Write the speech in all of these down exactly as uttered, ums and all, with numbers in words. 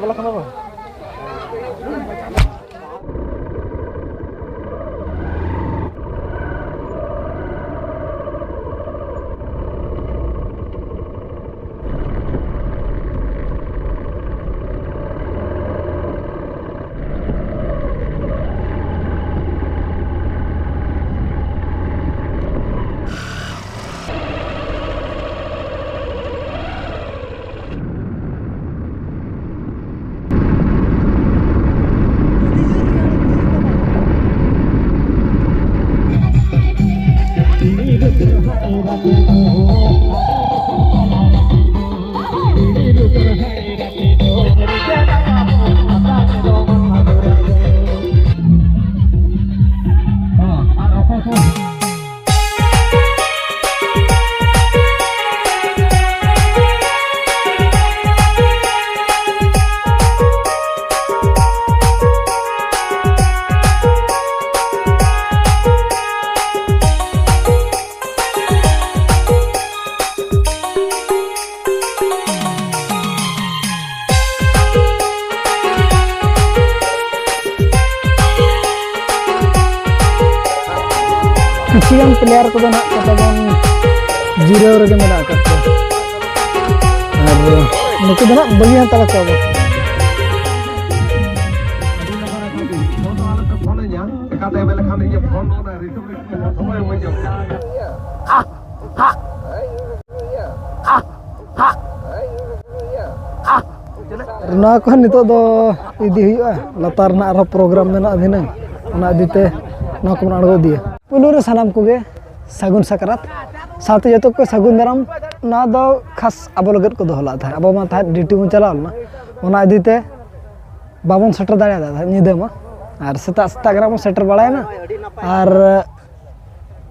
ᱵᱚᱞᱚ ᱠᱟᱱᱟ ᱵᱟᱝ? ᱠᱤᱪᱷᱩ ᱜᱟᱱ ᱯᱞᱮᱭᱟᱨ ᱠᱚᱫᱚ ᱱᱟᱦᱟᱜ ᱠᱚ ᱛᱟᱵᱚᱱ ᱡᱤᱨᱟᱹᱣ ᱨᱮᱜᱮ ᱢᱮᱱᱟᱜ ᱟᱠᱟᱫ ᱠᱚᱣᱟ᱾ ᱟᱨ ᱱᱩᱠᱩ ᱫᱚ ᱱᱟᱦᱟᱜ ᱵᱟᱹᱜᱤ ᱦᱟᱛᱟᱲ ᱠᱚᱣᱟ ᱵᱚᱱ᱾ ᱟᱨ ᱱᱚᱣᱟ ᱠᱚᱦᱚᱸ ᱱᱤᱛᱚᱜ ᱫᱚ ᱤᱫᱤ ᱦᱩᱭᱩᱜᱼᱟ, ᱞᱟᱛᱟᱨ ᱨᱮᱱᱟᱜ ᱟᱨᱦᱚᱸ ᱯᱨᱳᱜᱨᱟᱢ ᱢᱮᱱᱟᱜᱼᱟ ᱫᱷᱤᱱᱟᱹᱝ, ᱚᱱᱟ ᱤᱫᱤ ᱛᱮ ᱱᱚᱣᱟ ᱠᱚᱵᱚᱱ ᱟᱬᱜᱚ ᱤᱫᱤᱭᱟ᱾ ᱯᱩᱭᱞᱩ ᱨᱮ ᱥᱟᱱᱟᱢ ᱠᱚᱜᱮ ᱥᱟᱹᱜᱩᱱ ᱥᱟᱠᱨᱟᱛ, ᱥᱟᱶᱛᱮ ᱡᱚᱛᱚ ᱠᱚ ᱥᱟᱹᱜᱩᱱ ᱫᱟᱨᱟᱢ᱾ ᱱᱚᱣᱟ ᱫᱚ ᱠᱷᱟᱥ ᱟᱵᱚ ᱞᱟᱹᱜᱤᱫ ᱠᱚ ᱫᱚᱦᱚ ᱞᱮᱫ ᱛᱟᱦᱮᱸᱫ, ᱟᱵᱚ ᱢᱟ ᱛᱟᱦᱮᱸᱫ ᱰᱤᱭᱩᱴᱤ ᱵᱚᱱ ᱪᱟᱞᱟᱣ ᱞᱮᱱᱟ, ᱚᱱᱟ ᱤᱫᱤ ᱛᱮ ᱵᱟᱵᱚᱱ ᱥᱮᱴᱮᱨ ᱫᱟᱲᱮᱭᱟᱫᱟ ᱛᱟᱦᱮᱸᱫ ᱧᱤᱫᱟᱹ ᱢᱟ, ᱟᱨ ᱥᱮᱛᱟᱜ ᱥᱮᱛᱟᱜ ᱜᱮ ᱱᱟᱜ ᱵᱚᱱ ᱥᱮᱴᱮᱨ ᱵᱟᱲᱟᱭᱮᱱᱟ᱾ ᱟᱨ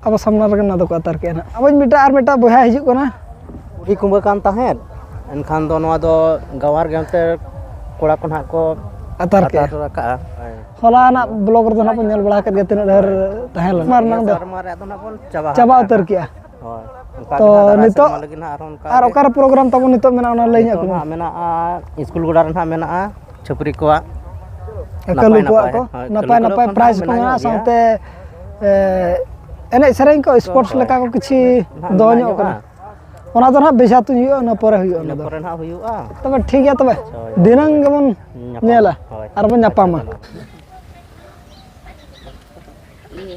ᱟᱵᱚ ᱥᱟᱢᱱᱟ ᱨᱮᱜᱮ ᱱᱚᱣᱟ ᱫᱚᱠᱚ ᱟᱛᱟᱨ ᱠᱮᱜᱼᱟ ᱱᱟᱜ᱾ ᱟᱵᱚᱧ ᱢᱤᱫᱴᱟᱝ, ᱟᱨ ᱢᱤᱫᱴᱟᱝ ᱵᱚᱭᱦᱟ ᱦᱤᱡᱩᱜ ᱠᱟᱱᱟ᱾ ᱵᱩᱲᱦᱤ ᱠᱩᱢᱵᱟᱹ ᱠᱟᱱ ᱛᱟᱦᱮᱸᱫ, ᱮᱱᱠᱷᱟᱱ ᱫᱚ ᱱᱚᱣᱟ ᱫᱚ ᱜᱟᱶᱟᱨ ᱜᱮ ᱚᱱᱛᱮ ᱠᱚᱲᱟ ᱠᱚ ᱱᱟᱦᱟᱜ ᱠᱚ ᱟᱛᱟᱨ ᱠᱮᱜᱼᱟ᱾ ᱟᱛᱟᱨ ᱟᱠᱟᱜᱼᱟ᱾ ᱦᱮᱸ᱾ ᱦᱚᱞᱟᱱᱟᱜ ᱵᱞᱚᱜ ᱨᱮᱫᱚ ᱱᱟᱜ ᱵᱚᱱ ᱧᱮᱞ ᱵᱟᱲᱟ ᱠᱮᱫ ᱜᱮ ᱛᱤᱱᱟᱹᱜ ᱰᱷᱮᱨ ᱛᱟᱦᱮᱸ ᱞᱮᱱᱟ᱾ ᱚᱱᱟ ᱨᱮᱱᱟᱜ ᱫᱚ ᱱᱤᱭᱟᱹ ᱥᱮᱨᱢᱟ ᱨᱮᱭᱟᱜ ᱫᱚ ᱱᱟᱜ ᱵᱚᱱ ᱪᱟᱵᱟ ᱪᱟᱵᱟ ᱦᱟᱠᱟᱜᱼᱟ᱾ ᱩᱛᱟᱹᱨ ᱠᱮᱜᱼᱟ᱾ ᱦᱳᱭ᱾ ᱚᱱᱠᱟ ᱛᱚ ᱜᱮ ᱱᱟᱦᱟᱜ ᱫᱟᱨᱟᱭ ᱱᱤᱛᱚᱜ ᱥᱮᱨᱢᱟ ᱞᱟᱹᱜᱤᱫ ᱱᱟᱦᱟᱜ ᱟᱨᱦᱚᱸ ᱚᱱᱠᱟ ᱟᱨ ᱜᱮ ᱚᱠᱟᱨᱮ ᱯᱨᱳᱜᱨᱟᱢ ᱛᱟᱵᱚᱱ ᱱᱤᱛᱚᱜ ᱢᱮᱱᱟᱜᱼᱟ, ᱚᱱᱟ ᱞᱟᱹᱭ ᱧᱚᱜ ᱱᱤᱛᱚᱜ ᱠᱚᱵᱚᱱ᱾ ᱱᱟᱦᱟᱜ ᱢᱮᱱᱟᱜᱼᱟ, ᱥᱠᱩᱞ ᱜᱚᱰᱟ ᱨᱮ ᱱᱟᱦᱟᱜ ᱢᱮᱱᱟᱜᱼᱟ᱾ ᱪᱷᱟᱹᱯᱨᱤ ᱠᱚᱣᱟᱜ ᱮ, ᱠᱟᱹᱞᱩ ᱱᱟᱯᱟᱭ ᱠᱚᱣᱟᱜ ᱱᱟᱯᱟᱭ, ᱠᱚ, ᱦᱳᱭ, ᱱᱟᱯᱟᱭ ᱠᱟᱹᱞᱩ ᱠᱚᱫᱚ ᱱᱟᱯᱟᱭ ᱠᱚ ᱱᱟᱦᱟᱜ prize ᱠᱚ ᱢᱮᱱᱟᱜ ᱢᱮᱱᱟᱜᱼᱟ, ᱜᱮᱭᱟ᱾ ᱥᱟᱶᱛᱮ, ᱮ, ᱮᱱᱮᱡ ᱥᱮᱨᱮᱧ ᱠᱚ, ᱛᱚ, sports ᱦᱳᱭ, ᱞᱮᱠᱟ ᱠᱚ ᱠᱤᱪᱷᱩ ᱱᱟᱦᱟᱜ ᱫᱚᱦᱚ ᱢᱮᱱᱟᱜ ᱧᱚᱜ ᱧᱚᱜᱼᱟ᱾ ᱠᱟᱱᱟ᱾ ᱚᱱᱟ ᱫᱚ ᱱᱟᱦᱟᱜ ᱵᱮᱡᱷᱟ ᱛᱩᱧ ᱦᱩᱭᱩᱜᱼᱟ, ᱤᱱᱟᱹ ᱯᱚᱨᱮ ᱦᱩᱭᱩᱜᱼᱟ ᱚᱱᱟ ᱤᱱᱟᱹ ᱫᱚ᱾ ᱯᱚᱨᱮ ᱱᱟᱦᱟᱜ ᱦᱩᱭᱩᱜᱼᱟ᱾ ᱛᱚᱵᱮ ᱴᱷᱤᱠ ᱜᱮᱭᱟ ᱛᱚᱵᱮ᱾ ᱦᱳᱭ᱾ ᱫᱷᱤᱱᱟᱹᱝ ᱜᱮᱵᱚᱱ ᱧᱟᱯᱟᱢᱟ᱾ ᱧᱮᱞᱟ ᱦᱳᱭ᱾ ᱟᱨ ᱵᱚᱱ ᱟᱪᱪᱷᱟ, ᱧᱟᱯᱟᱢᱟ᱾ ᱜᱟᱱᱚᱜᱼᱟ᱾ ᱤᱭᱟᱹ,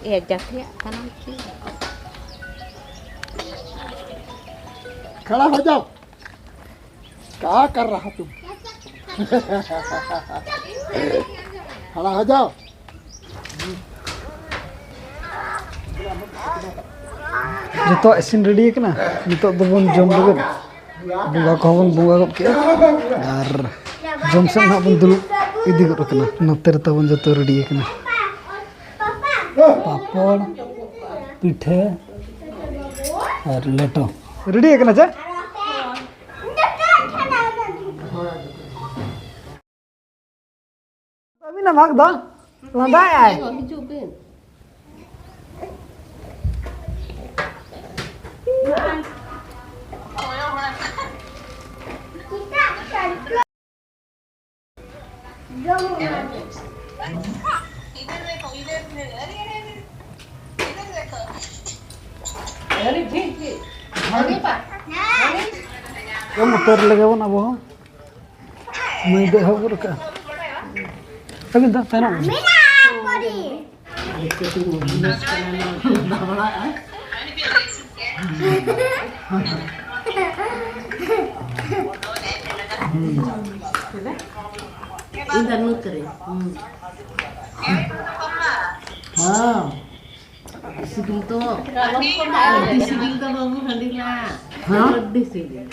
ᱤᱭᱟᱹ, ᱡᱟᱛᱮᱭᱟᱜ ᱠᱟᱱᱟᱢ ᱠᱤ? खड़ा हो जाओ। क्या कर रहा तुम? खड़ा हो जाओ। ᱡᱚᱛᱚᱣᱟᱜ ᱤᱥᱤᱱ ready ᱟᱠᱟᱱᱟ᱾ ᱱᱤᱛᱚᱜ ᱫᱚᱵᱚᱱ ᱡᱚᱢ ᱞᱟᱹᱜᱤᱫ᱾ ᱵᱚᱸᱜᱟ ᱠᱚᱦᱚᱸ ᱵᱚᱱ ᱵᱚᱸᱜᱟ ᱜᱚᱫ ᱠᱮᱜᱼᱟ ᱟᱨ ᱡᱚᱢ ᱥᱮᱫ ᱱᱟᱦᱟᱜ ᱵᱚᱱ ᱫᱩᱲᱩᱵ ᱤᱫᱤ ᱜᱚᱫ ᱟᱠᱟᱱᱟ᱾ ᱱᱚᱛᱮ ᱨᱮ ᱛᱟᱵᱚᱱ ᱡᱚᱛᱚ ready ᱟᱠᱟᱱᱟ, ᱯᱟᱯᱚᱲ, ᱯᱤᱴᱷᱟᱹ ᱟᱨ ᱞᱮᱴᱚ᱾ Ready ᱟᱠᱟᱱᱟ ᱪᱮ? ᱟᱹᱵᱤᱱᱟᱜ ᱵᱷᱟᱜᱽ ᱫᱚ ᱞᱟᱸᱫᱟᱭᱟᱭ᱾ ᱦᱤᱡᱩᱜ ᱵᱤᱱ᱾ ᱡᱚᱢ ᱩᱛᱟᱹᱨ ᱞᱮᱜᱮ ᱵᱚᱱ ᱟᱵᱚ ᱦᱚᱸ᱾ ᱢᱟᱹᱭ ᱫᱚ ᱮᱦᱚᱵ ᱜᱚᱫ ᱠᱟᱜᱼᱟ᱾ ᱟᱹᱵᱤᱱ ᱫᱚ ᱛᱟᱭᱱᱚᱢ ᱵᱤᱱ᱾ ᱤᱧ ᱫᱚ ᱱᱩᱭ ᱠᱟᱹᱱᱟᱹᱧ᱾ ᱦᱩᱸ᱾ ᱦᱮᱸ᱾ ᱟᱹᱰᱤ ᱥᱤᱵᱤᱞ ᱫᱚ᱾ ᱟᱹᱰᱤ ᱥᱤᱵᱤᱞ ᱫᱚ ᱵᱟᱹᱵᱩ ᱦᱟᱺᱰᱤ ᱞᱟᱜ᱾ ᱦᱮᱸ? ᱟᱹᱰᱤ ᱥᱤᱵᱤᱞ᱾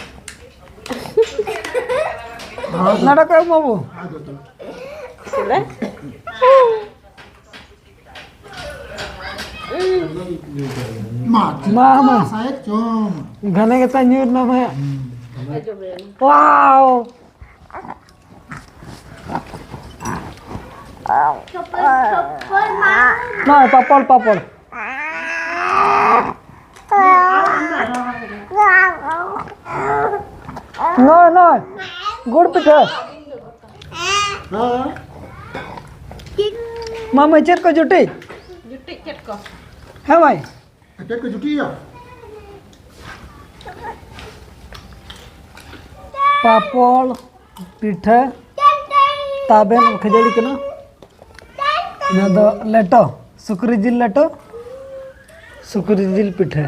ᱦᱮᱸ᱾ ᱱᱚᱰᱮ ᱠᱚ ᱮᱢ ᱵᱟᱹᱵᱩ᱾ ᱢᱟ, ᱢᱟ, ᱢᱟ᱾ ᱥᱟᱭᱮᱫ ᱪᱚᱝ᱾ ᱜᱷᱟᱱᱮ ᱜᱮᱛᱟ ᱧᱩᱨ ᱱᱟ ᱢᱟᱭᱟ᱾ ᱦᱩᱸ᱾ Wow! ᱱᱚᱜᱼᱚᱭ ᱯᱟᱯᱚᱲ, ᱯᱟᱯᱚᱲ᱾ ᱱᱚᱭ, ᱱᱚᱭ, ᱜᱩᱲ ᱯᱤᱴᱷᱟᱹ᱾ ᱢᱟ ᱢᱟᱹᱭ, ᱪᱮᱫ ᱠᱚ ᱡᱩᱴᱤᱡ? ᱡᱩᱴᱤᱡ ᱪᱮᱫ ᱠᱚ? ᱦᱮᱸ ᱢᱟᱹᱭ᱾ ᱪᱮᱫ ᱠᱚ ᱡᱩᱴᱤᱡ ᱭᱟ? ᱯᱟᱯᱚᱲ, ᱯᱤᱴᱷᱟᱹ, ᱛᱟᱵᱮᱱ, ᱠᱷᱟᱹᱡᱟᱹᱲᱤ ᱠᱟᱱᱟ᱾ ᱚᱱᱟ ᱫᱚ ᱞᱮᱴᱚ, ᱥᱩᱠᱨᱤ ᱡᱤᱞ ᱞᱮᱴᱚ, ᱥᱩᱠᱨᱤ ᱡᱤᱞ ᱯᱤᱴᱷᱟᱹ᱾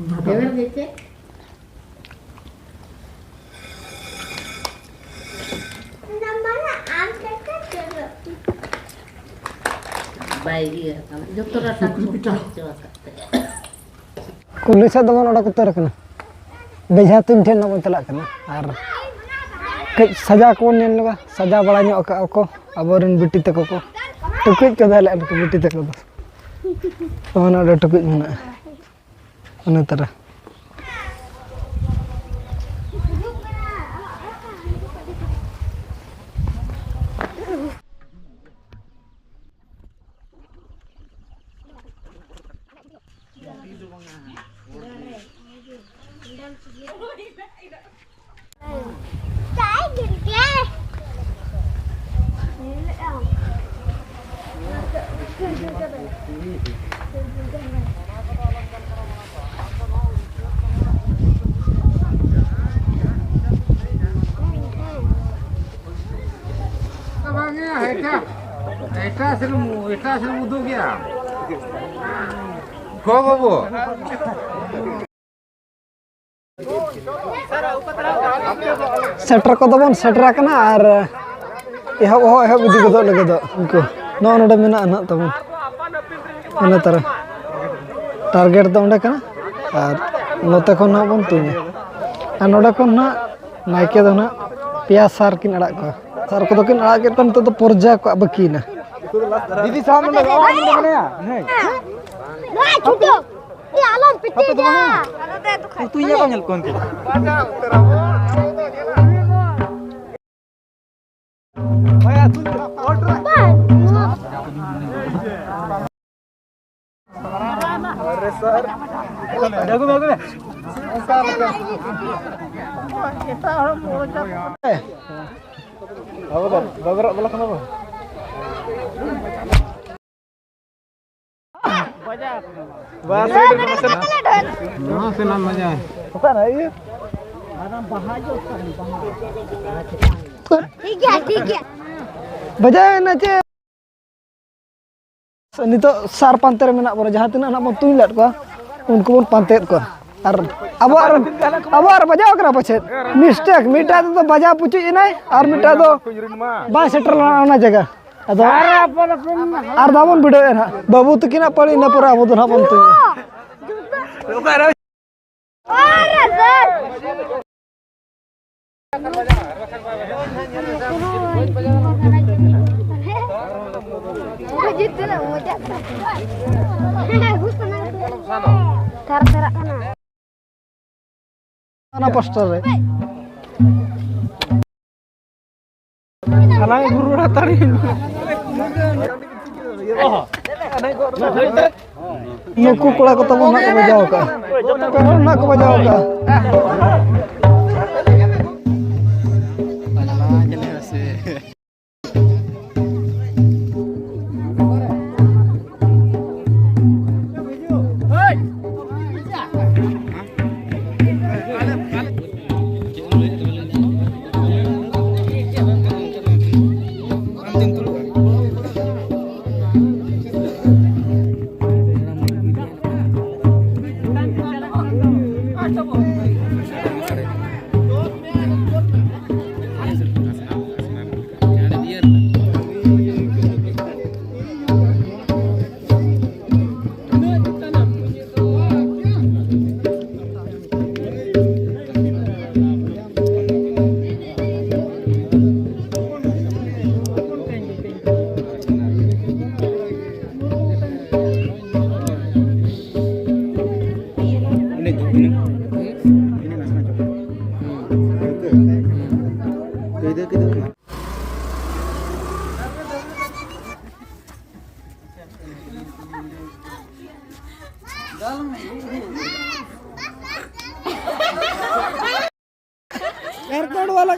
ᱵᱷᱟᱯᱟ᱾ ᱵᱟᱭ ᱤᱭᱟᱹ ᱟᱠᱟᱱᱟ, ᱡᱚᱛᱚ ᱨᱟᱥᱟ ᱥᱩᱠᱨᱤ ᱯᱤᱴᱷᱟᱹ᱾ ᱠᱚ ᱪᱚ ᱟᱠᱟᱫ ᱛᱟᱭᱟ᱾ ᱠᱩᱞᱦᱤ ᱥᱮᱫ ᱫᱚᱵᱚᱱ ᱚᱰᱚᱠ ᱩᱛᱟᱹᱨ ᱟᱠᱟᱱᱟ᱾ ᱵᱮᱡᱷᱟ ᱛᱩᱧ ᱴᱷᱮᱱ ᱱᱟᱜ ᱵᱚᱱ ᱪᱟᱞᱟᱜ ᱠᱟᱱᱟ᱾ ᱟᱨ ᱠᱟᱹᱡ ᱥᱟᱡᱟᱣ ᱠᱚᱵᱚᱱ ᱧᱮᱞ ᱧᱚᱜᱟ, ᱥᱟᱡᱟᱣ ᱵᱟᱲᱟ ᱧᱚᱜ ᱟᱠᱟᱫ ᱠᱚ ᱟᱵᱚᱨᱮᱱ ᱵᱤᱴᱤ ᱛᱟᱠᱚ ᱠᱚ᱾ ᱴᱩᱠᱩᱡ ᱠᱚ ᱫᱟᱞᱮᱫ ᱠᱚ ᱵᱤᱴᱤ ᱛᱟᱠᱚ ᱫᱚ᱾ ᱱᱚᱜᱼᱚ ᱱᱚᱰᱮ ᱴᱩᱠᱩᱡ ᱢᱮᱱᱟᱜᱼᱟ᱾ ᱚᱱᱟ ᱛᱟᱨᱟ᱾ ᱵᱟᱝ ᱜᱮᱭᱟ, ᱮᱴᱟᱜ, ᱮᱴᱟᱜ ᱥᱮᱫ ᱮᱢ, ᱮᱴᱟᱜ ᱥᱮᱫ ᱮᱢ ᱩᱫᱩᱜ ᱜᱮᱭᱟ᱾ ᱜᱚ ᱵᱟᱹᱵᱩ᱾ ᱥᱮᱴᱮᱨ ᱠᱚᱫᱚ ᱵᱚᱱ ᱥᱮᱴᱮᱨ ᱟᱠᱟᱱᱟ ᱟᱨ ᱮᱦᱚᱵ ᱦᱚᱸ ᱮᱦᱚᱵ ᱤᱫᱤ ᱜᱚᱫᱚᱜ ᱞᱟᱹᱜᱤᱫᱚᱜ ᱩᱱᱠᱩ᱾ ᱱᱚᱜᱼᱚ ᱱᱚᱰᱮ ᱢᱮᱱᱟᱜᱼᱟ ᱱᱟᱦᱟᱜ ᱛᱟᱵᱚᱱ᱾ ᱚᱱᱟ ᱛᱟᱨᱟ ᱴᱟᱨᱜᱮᱴ ᱫᱚ ᱚᱸᱰᱮ ᱠᱟᱱᱟ᱾ ᱟᱨ ᱱᱚᱛᱮ ᱠᱷᱚᱱ ᱱᱟᱦᱟᱜ ᱵᱚᱱ ᱛᱩᱧᱟ᱾ ᱟᱨ ᱱᱚᱰᱮ ᱠᱷᱚᱱ ᱱᱟᱦᱟᱜ ᱱᱟᱭᱠᱮ ᱫᱚ ᱱᱟᱦᱟᱜ ᱯᱮᱭᱟ ᱥᱟᱨ ᱠᱤᱱ ᱟᱲᱟᱜ ᱠᱚᱣᱟ᱾ ᱥᱟᱨ ᱠᱚᱫᱚ ᱠᱤᱱ ᱟᱲᱟᱜ ᱠᱮᱫ ᱠᱚᱣᱟ, ᱱᱤᱛᱚᱜ ᱫᱚ ᱯᱚᱨᱡᱟ ᱠᱚᱣᱟᱜ ᱵᱟᱹᱠᱤᱭᱮᱱᱟ᱾ ᱫᱤᱫᱤ ᱥᱟᱦᱟ ᱢᱮᱱᱫᱟ, ᱚ, ᱢᱮᱱᱫᱟ, ᱢᱮᱱᱟᱭᱟ᱾ ᱦᱮᱸ᱾ ᱱᱚᱣᱟ ᱪᱷᱩᱴᱟᱹᱣ᱾ ᱮ, ᱟᱞᱚᱢ ᱯᱤᱴᱤᱡᱟ᱾ ᱩᱛᱩ ᱤᱧ ᱧᱮᱞ ᱠᱚᱣᱟ, ᱧᱮᱞ ᱠᱚᱣᱟ ᱩᱱᱠᱩ᱾ ᱵᱟᱝ᱾ ᱟᱹᱜᱩ ᱢᱮ, ᱟᱹᱜᱩ ᱢᱮ᱾ ᱟᱵᱚ ᱫᱚ ᱵᱟᱵᱮᱨᱚᱜ ᱵᱟᱞᱟ ᱠᱟᱱᱟ ᱵᱚ᱾ ᱵᱟᱥ, ᱱᱚᱣᱟ ᱥᱮᱱᱟᱜ ᱢᱟᱡᱟ᱾ ᱚᱠᱟ ᱨᱮ ᱤᱭᱟᱹ? ᱴᱷᱤᱠ ᱜᱮᱭᱟ, ᱴᱷᱤᱠ ᱜᱮᱭᱟ᱾ ᱵᱟᱡᱟᱣ ᱮᱱᱟ ᱪᱮ? ᱱᱤᱛᱚᱜ ᱥᱟᱨ ᱯᱟᱱᱛᱮ ᱨᱮ ᱢᱮᱱᱟᱜ ᱵᱚᱱᱟ, ᱡᱟᱦᱟᱸ ᱛᱤᱱᱟᱹᱜ ᱱᱟᱜ ᱵᱚᱱ ᱛᱩᱧ ᱞᱮᱫ ᱠᱚᱣᱟ, ᱩᱱᱠᱩ ᱵᱚᱱ ᱯᱟᱱᱛᱮᱭᱮᱫ ᱠᱚᱣᱟ᱾ ᱟᱨ ᱟᱵᱚᱣᱟᱜ ᱨᱮ, ᱟᱵᱚᱣᱟᱜ ᱨᱮ ᱵᱟᱡᱟᱣ ᱠᱟᱱᱟ ᱯᱟᱪᱮᱫ, ᱢᱤᱥᱴᱮᱠ, ᱢᱤᱫᱴᱟᱝ ᱫᱚ ᱵᱟᱡᱟᱣ ᱯᱩᱪᱩᱡ ᱮᱱᱟᱭ ᱟᱨ ᱢᱤᱫᱴᱟᱝ ᱫᱚ ᱵᱟᱭ ᱥᱮᱴᱮᱨ ᱞᱮᱱᱟ ᱚᱱᱟ ᱡᱟᱭᱜᱟ᱾ ᱟᱫᱚ ᱟᱨ ᱫᱷᱟᱣ ᱵᱚᱱ ᱵᱤᱰᱟᱹᱣᱮᱫᱼᱟ ᱱᱟᱦᱟᱜ, ᱵᱟᱹᱵᱩ ᱛᱟᱹᱠᱤᱱᱟᱜ ᱯᱟᱹᱲᱤ, ᱤᱱᱟᱹ ᱯᱚᱨᱮ ᱟᱵᱚ ᱫᱚ ᱱᱟᱦᱟᱜ ᱵᱚᱱ ᱛᱩᱧᱟ᱾ ᱛᱷᱟᱨ ᱛᱷᱟᱨᱟᱜ ᱠᱟᱱᱟ᱾ ᱚᱱᱟ ᱯᱳᱥᱴᱟᱨ ᱨᱮ᱾ ᱟᱞᱟᱝ ᱜᱩᱨᱩ ᱦᱟᱛᱟᱲᱤ᱾ ᱱᱩᱠᱩ ᱠᱚᱲᱟ ᱠᱚ ᱛᱟᱵᱚᱱ ᱱᱟᱜ ᱠᱚ ᱵᱟᱡᱟᱣ ᱟᱠᱟᱜᱼᱟ᱾ ᱠᱟᱨᱚᱱ ᱱᱟᱜ ᱠᱚ ᱵᱟᱡᱟᱣ ᱟᱠᱟᱜᱼᱟ᱾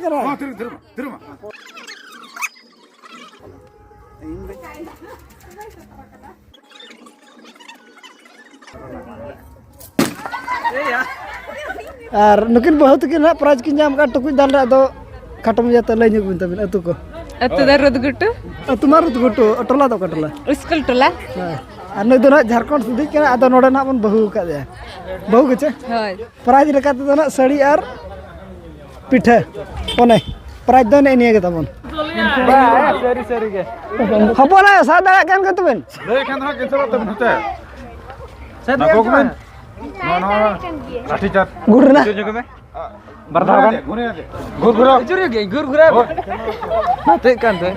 ᱠᱟᱱᱟ᱾ ᱦᱚᱸ, ᱛᱷᱤᱨ, ᱛᱷᱤᱨ ᱢᱟ, ᱛᱷᱤᱨ ᱢᱟ᱾ ᱟᱨ ᱱᱩᱠᱤᱱ ᱵᱟᱹᱦᱩ ᱛᱟᱹᱠᱤᱱ ᱦᱟᱸᱜ prize ᱠᱤᱱ ᱧᱟᱢ ᱠᱟᱜᱼᱟ ᱴᱩᱠᱩᱡ ᱫᱟᱞ ᱨᱮ᱾ ᱟᱫᱚ ᱠᱷᱟᱴᱚ ᱢᱟᱪᱷᱟ ᱛᱮ ᱞᱟᱹᱭ ᱧᱚᱜ ᱵᱤᱱ ᱛᱟᱵᱤᱱ ᱟᱹᱛᱩ ᱠᱚ᱾ ᱟᱹᱛᱩ ᱫᱚ ᱨᱩᱫᱽᱜᱷᱩᱴᱩ᱾ ᱟᱹᱛᱩ ᱢᱟ ᱨᱩᱫᱽᱜᱷᱩᱴᱩ, ᱴᱚᱞᱟ ᱫᱚ ᱚᱠᱟ ᱴᱚᱞᱟ? ᱩᱥᱠᱩᱞ ᱴᱚᱞᱟ᱾ ᱦᱮᱸ᱾ ᱟᱨ ᱱᱩᱭ ᱫᱚ ᱱᱟᱦᱟᱜ ᱡᱷᱟᱲᱠᱷᱚᱸᱰ ᱥᱤᱫᱤᱡ ᱠᱟᱱᱟ, ᱟᱫᱚ ᱱᱚᱰᱮ ᱱᱟᱦᱟᱜ ᱵᱚᱱ ᱵᱟᱹᱦᱩ ᱟᱠᱟᱫᱮᱭᱟ᱾ ᱵᱟᱹᱦᱩ ᱜᱮᱪᱮ? ᱦᱳᱭ᱾ Prize ᱞᱮᱠᱟ ᱛᱮᱫᱚ ᱱᱟᱦᱟᱜ ᱥᱟᱹᱲᱤ ᱟᱨ ᱯᱤᱴᱷᱟᱹ᱾ ᱚᱱᱮ prize ᱫᱚ ᱱᱮᱜᱼᱮ ᱱᱤᱭᱟᱹ ᱜᱮ ᱛᱟᱵᱚᱱ᱾ ᱵᱟᱝ, ᱥᱟᱹᱨᱤ, ᱥᱟᱹᱨᱤ ᱜᱮ᱾ ᱦᱚᱯᱚᱱ ᱟᱭᱳ, ᱥᱟᱵ ᱫᱟᱲᱮᱭᱟᱜ ᱠᱟᱱ ᱜᱮ ᱛᱚᱵᱮᱱ? ᱞᱟᱹᱭ ᱠᱷᱟᱱ ᱫᱚ ᱦᱟᱸᱜ cancel ᱚᱜ ᱛᱟᱵᱚᱱ ᱦᱮᱸᱥᱮ᱾ ᱥᱟᱹᱨᱤ ᱱᱟᱠᱚ ᱜᱮ ᱠᱚᱵᱮᱱ᱾ ᱱᱚᱣᱟ, ᱱᱚᱣᱟ ᱞᱟᱴᱷᱤ ᱪᱟᱨᱡᱽ᱾ ᱜᱩᱲ ᱨᱮᱱᱟᱜ᱾ ᱵᱟᱨ ᱫᱷᱟᱣ ᱜᱟᱱ᱾ ᱜᱷᱩᱨᱮ ᱟᱫᱮ, ᱜᱷᱩᱨᱮ ᱟᱫᱮ᱾ ᱜᱷᱩᱨ, ᱜᱷᱩᱨ᱾ ᱟᱹᱪᱩᱨ ᱜᱮ, ᱜᱷᱩᱨ, ᱜᱷᱩᱨ᱾ ᱦᱳᱭ᱾ ᱱᱚᱛᱮ ᱠᱟᱱ ᱛᱮ᱾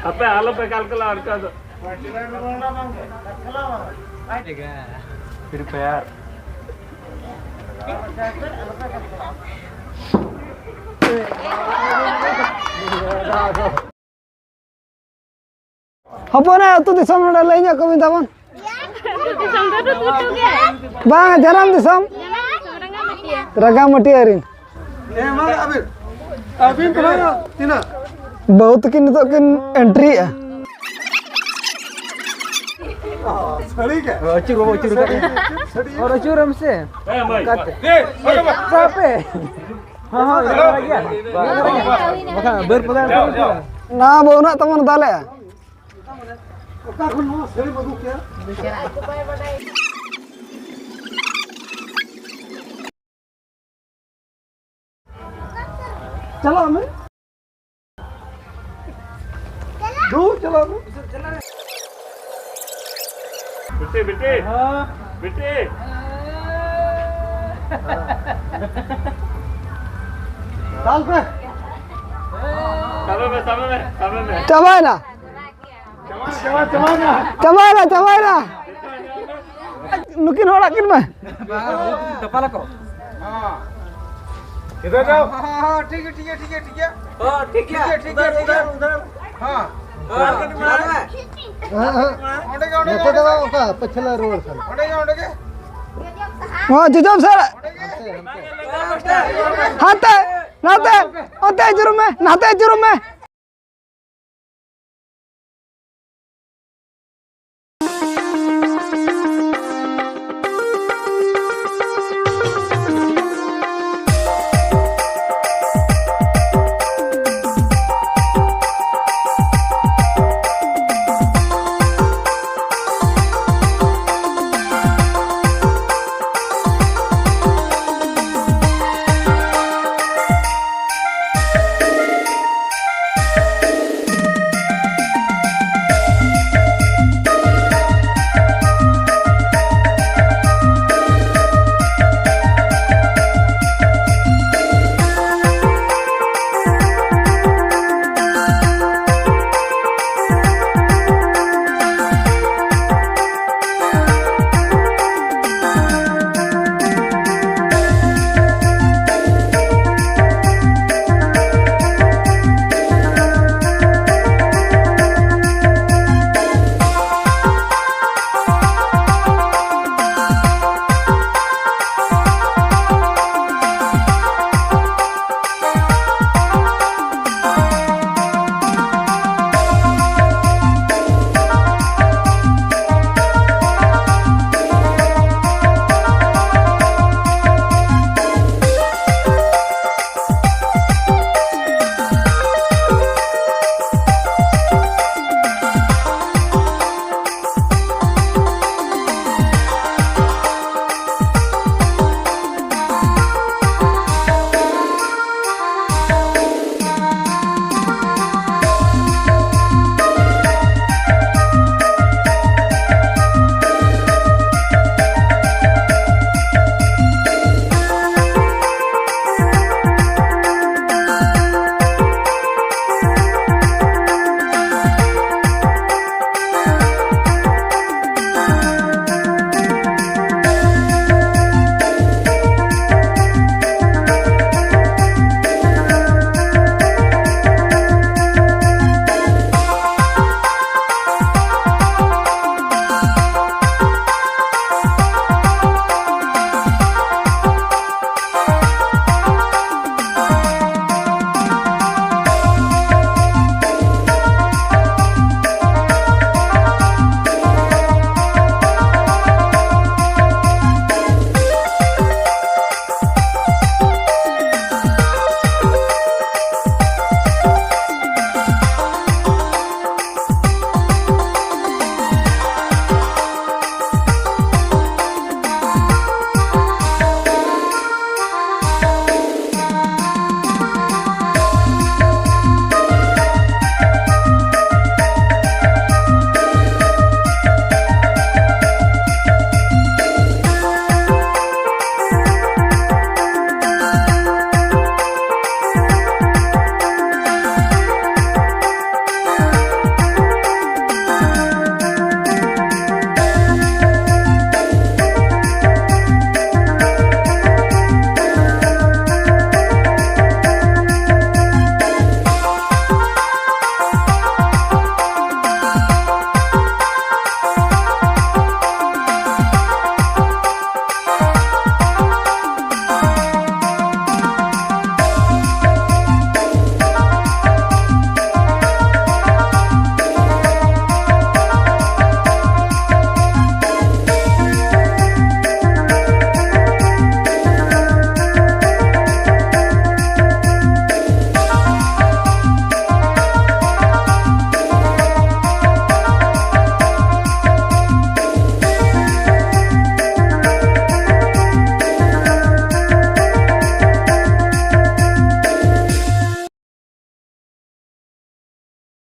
ᱟᱯᱮ ᱟᱞᱚᱯᱮ ᱠᱟᱞᱠᱟᱞᱟ ᱚᱱᱠᱟ ᱫᱚ᱾ Free Fire᱾ ᱦᱚᱯᱚᱱ ᱟᱭᱳ, ᱟᱹᱛᱩ ᱫᱤᱥᱚᱢ ᱱᱚᱰᱮ ᱞᱟᱹᱭ ᱧᱚᱜ ᱠᱚᱵᱤᱱ ᱛᱟᱵᱚᱱ᱾ ᱫᱤᱥᱚᱢ ᱫᱚ ᱨᱩᱫᱽᱜᱷᱩᱴᱩ ᱜᱮ᱾ ᱵᱟᱝ, ᱡᱟᱱᱟᱢ ᱫᱤᱥᱚᱢ? ᱡᱟᱱᱟᱢ ᱫᱤᱥᱚᱢ ᱨᱟᱸᱜᱟᱢᱟᱹᱴᱤᱭᱟᱹ᱾ ᱨᱟᱸᱜᱟᱢᱟᱹᱴᱤᱭᱟᱹ ᱨᱤᱱ᱾ ᱦᱮᱸ, ᱢᱟ ᱟᱹᱵᱤᱱ, ᱟᱹᱵᱤᱱ ᱛᱚ ᱛᱤᱱᱟᱹᱜ? ᱵᱟᱹᱦᱩ ᱛᱟᱹᱠᱤᱱ ᱱᱤᱛᱚᱜ ᱠᱤᱱ entry ᱮᱜᱼᱟ᱾ ᱥᱟᱹᱲᱤ ᱜᱮ? ᱟᱹᱪᱩᱨ ᱵᱟᱵᱟ, ᱟᱹᱪᱩᱨ ᱠᱟᱜ ᱢᱮ᱾ ᱥᱟᱹᱲᱤ᱾ ᱟᱨ ᱟᱹᱪᱩᱨ ᱟᱢ ᱥᱮ? ᱦᱮᱸ, ᱢᱟᱹᱭ᱾ ᱚᱱᱠᱟᱛᱮ᱾ ᱮ, ᱚᱠᱟ ᱵᱟᱵᱟ? ᱥᱟᱵ ᱯᱮ᱾ ᱦᱚᱸ, ᱦᱚᱸ, ᱤᱱᱟᱹ ᱵᱟᱲᱟ ᱜᱮᱭᱟ᱾ ᱵᱟᱠᱷᱟᱱ ᱵᱟᱹᱨ ᱯᱚᱫᱟ ᱠᱚ ᱤᱫᱤᱭᱟ᱾ ᱱᱟ ᱵᱟᱹᱦᱩ ᱱᱟᱜ ᱛᱟᱵᱚᱱ ᱫᱟᱞᱮᱜᱼᱟ᱾ ᱚᱠᱟ ᱠᱷᱚᱱ ᱱᱚᱣᱟ ᱥᱟᱹᱲᱤᱢ ᱟᱹᱜᱩ ᱠᱮᱜᱼᱟ? ᱪᱟᱞᱟᱜ ᱢᱮ᱾ ᱫᱩ, ᱪᱟᱞᱟᱜ ᱢᱮ᱾ ᱵᱤᱴᱤ, ᱵᱤᱴᱤ᱾ ᱦᱮᱸ᱾ ᱵᱤᱴᱤ᱾ ᱫᱟᱞ ᱯᱮ᱾ ᱥᱟᱵᱮ ᱢᱮ, ᱥᱟᱵᱮ ᱢᱮ, ᱥᱟᱵᱮ ᱢᱮ᱾ ᱪᱟᱵᱟᱭᱮᱱᱟ᱾ ᱪᱟᱵᱟᱭᱮᱱᱟ, ᱪᱟᱵᱟᱭᱮᱱᱟ᱾ ᱱᱩᱠᱤᱱ ᱦᱚᱲᱟᱜ ᱠᱤᱱ ᱢᱮ᱾ ᱫᱟᱯᱟᱞ ᱟᱠᱚ᱾ ᱤᱫᱷᱟᱨ ᱡᱟᱣ᱾ ᱦᱮᱸ, ᱦᱮᱸ, ᱴᱷᱤᱠ ᱜᱮᱭᱟ, ᱴᱷᱤᱠ ᱜᱮᱭᱟ, ᱴᱷᱤᱠ ᱜᱮᱭᱟ᱾ ᱦᱚᱸ, ᱴᱷᱤᱠ ᱜᱮᱭᱟ, ᱴᱷᱤᱠ ᱜᱮᱭᱟ, ᱴᱷᱤᱠ ᱜᱮᱭᱟ᱾ ᱦᱮᱸ᱾ ᱦᱮᱸ, ᱦᱮᱸ᱾ ᱚᱸᱰᱮ ᱜᱮ, ᱚᱸᱰᱮ ᱜᱮ, ᱱᱚᱛᱮ ᱫᱚ ᱚᱸᱰᱮ ᱜᱮ᱾ ᱚᱠᱟ ᱯᱟᱹᱪᱷᱞᱟᱹ ᱨᱩᱣᱟᱹᱲ ᱠᱟᱱᱟ᱾ ᱚᱸᱰᱮ ᱜᱮ, ᱚᱸᱰᱮ ᱜᱮ᱾ ᱦᱚᱸ, ᱡᱚᱡᱚᱢ ᱥᱮᱫ᱾ ᱚᱸᱰᱮ ᱜᱮ᱾ ᱦᱟᱱᱛᱮ, ᱱᱟᱛᱮ, ᱚᱱᱛᱮ ᱟᱹᱪᱩᱨᱚᱜ ᱢᱮ, ᱱᱟᱛᱮ ᱟᱹᱪᱩᱨᱚᱜ ᱢᱮ᱾